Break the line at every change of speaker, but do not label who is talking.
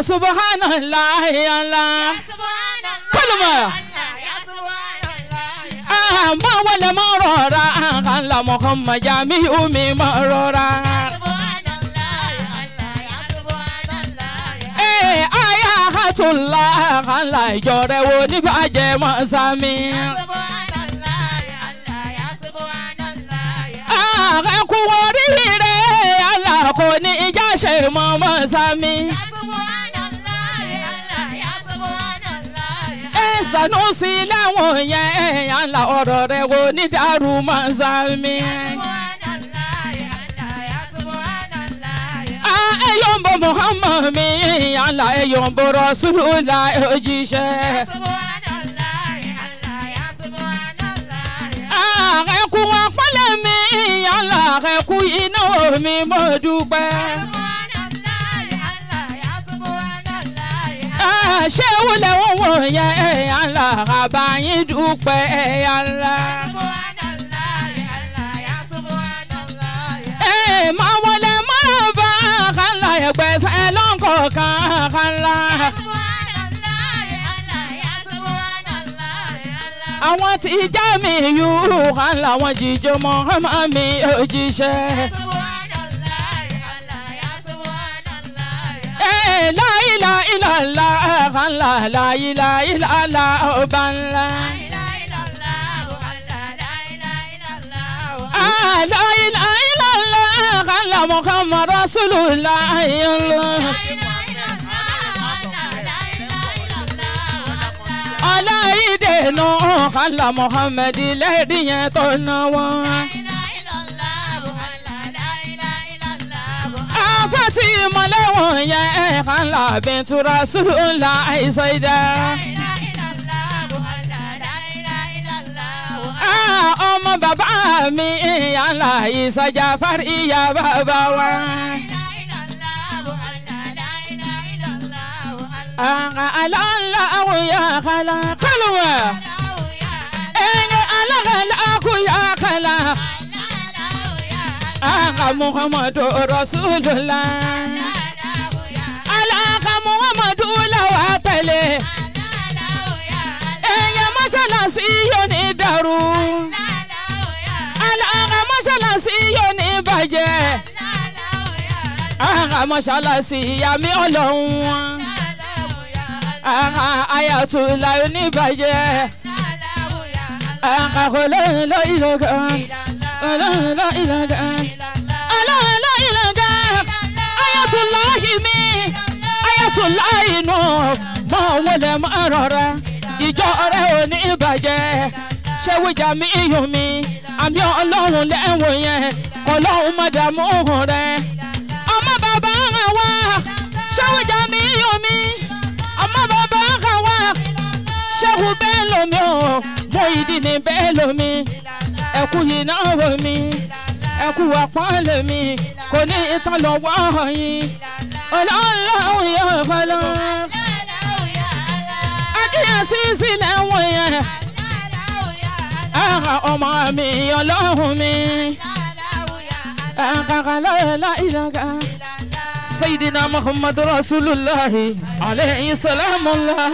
Ya subhanallah Allah. Kulma. Ma wala ma rọra Allah Muhammad Jamiu mi ma rọra. Ayatollah Allah ìjọ rẹ̀ wo ní bàjẹ́ mọ́ sami. Ààrẹ kú oríire Allah kò ní ìjà ṣe mọ́ mọ́ sami. Sanusi láwọn yẹn Allah ọ̀rọ̀ rẹ̀ wo ní dàrú mọ́ sami. Eyombo Muhammad mi Allah eyombo Rasulullah òjíṣẹ́. Ẹkú àpọ́nlé mi Allah ẹkú iná mi mo dúpẹ́. Ṣé wúlẹ̀ wọ́n wọ̀ yẹn Allah àbáyín dúpẹ́ Allah. Máa wọlé máa bá kálá ẹgbẹ́sẹ̀ lọ́nkọ̀ọ̀kan kálá. Àwọn tí já mi yú kálá wọn jíjọ Muhammad mi òjíṣẹ́. La ilaha illallah kálá la ilaha illallah ọba ńlá. La ilaha illallah kálá Muhammad Rasulullah. Aláìdènà kálá Muhammad lẹ́ẹ̀dì yẹn tó náwó. Afẹ́tí mọ́lẹ́wọ̀n yẹn kálá bintu Rasulullah Saida. Ọmọ bàbá mi yàrá ìsàjà fárí ìyá bàbá wa. Aláǹláwò yà kálá kálùwà. Ẹ̀yẹ aláǹláwò yà kálá. Àkà Muhammadu Rasulullah. Aláǹkà Muhammadu làwà tẹ̀lé. Ẹ̀yẹ mọ́ṣáláṣí yóò ní dàrú. Aláǹkà mọ́ṣáláṣí yóò ní bàjẹ́. Àkà mọ́ṣáláṣí ìyá mi ọlọ́run. Ayatollah oníbàjẹ́. Ayatollah mi, Ayatollah inú mọ̀ wọlé mọ́ rọra. Ìjọ rẹ̀ oníbàjẹ́. Ṣé wíjà mi iyùn mi? Àmì ọlọ́run lẹ́wọ̀n yẹn. Kọlọ́run má dààmú rẹ̀. Ọmọ bàbá wa, ṣé wíjà mi iyùn mi? Ọmọ bàbá kan wá ṣẹ́hu bẹ́ẹ̀ lomi o Muyideen bẹ́ẹ̀ lomi ẹ̀kú ìnáwó mi ẹ̀kú àpọ́nlé mi kò ní ìtàn lọ́wọ́ yín ọlọ́run yóò fọlọ́. Akíyèsí sílẹ̀ wọ̀n yẹn ọmọ mi ọlọ́run mi Sayyidina Muhammad Rasulullah alayhi salamullah.